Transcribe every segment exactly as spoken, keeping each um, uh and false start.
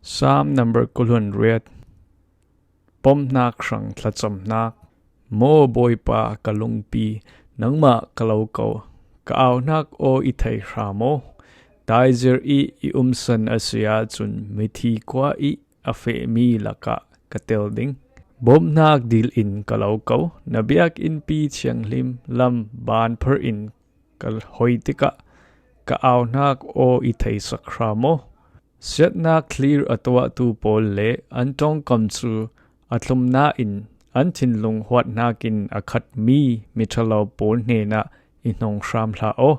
Psalm number kul hun riat. Pomhnak hrang thlacamhnak. Maw Bawipa ka lungpi, nangmah ka lo ko. Ka auhnak aw i thei hra maw? Taizir i i umsan a si ahcun mithi kua i a fehmi lakah ka tel ding. Bawmhnak dil in ka lo ko. Na biakinnpi thianghlim lam banphar in ka hoi tikah ka auhnak aw i theisak hra maw? Siatnak thlir a tuahtu pawl le an ṭongkam cu a thlum nain an thinlung huat hnakin a khatmi miṭhalo pawl hnenah i hnong hram hlah aw.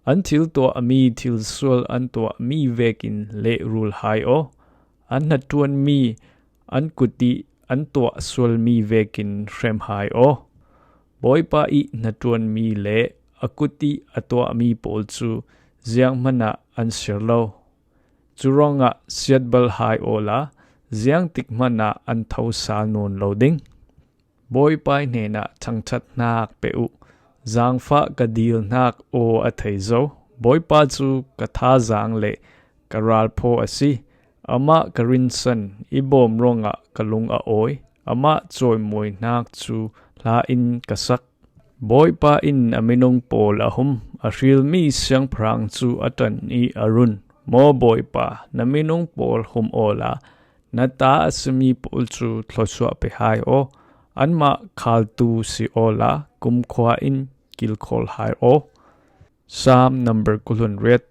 An thil tuahmi thil sual an tuahmi vekin lehrul hai aw. An hnaṭuanmi an kut i an tuah sualmi vekin hrem hai aw. Bawipa i hnaṭuanmi le a kut i a tuahmi pawl cu zianghmanah an siar lo. Cu ruangah siatbal hai awla ziangtik hmanah an tho sal nawn lo ding. Bawipa hnenah thangṭhatnak pe uh. Zaangfah ka dilhnak aw a thei zo. Bawipa cu ka thazaang le ka ralphaw a si. Amah ka rinsan i bawm ruangah ka lung a awi. Amah cawimawihnak cu hla in ka sak. Bawipa in a minung pawl a hum, a hrilmi siangpahrang cu a ṭan i a run. Maw Bawipa, na minung pawl hum awla na ta a simi pawl cu thluachuah pe hai aw. Anmah khaltu si awla kumkhua in kilkhawl hai aw. Psalm number kul hun riat.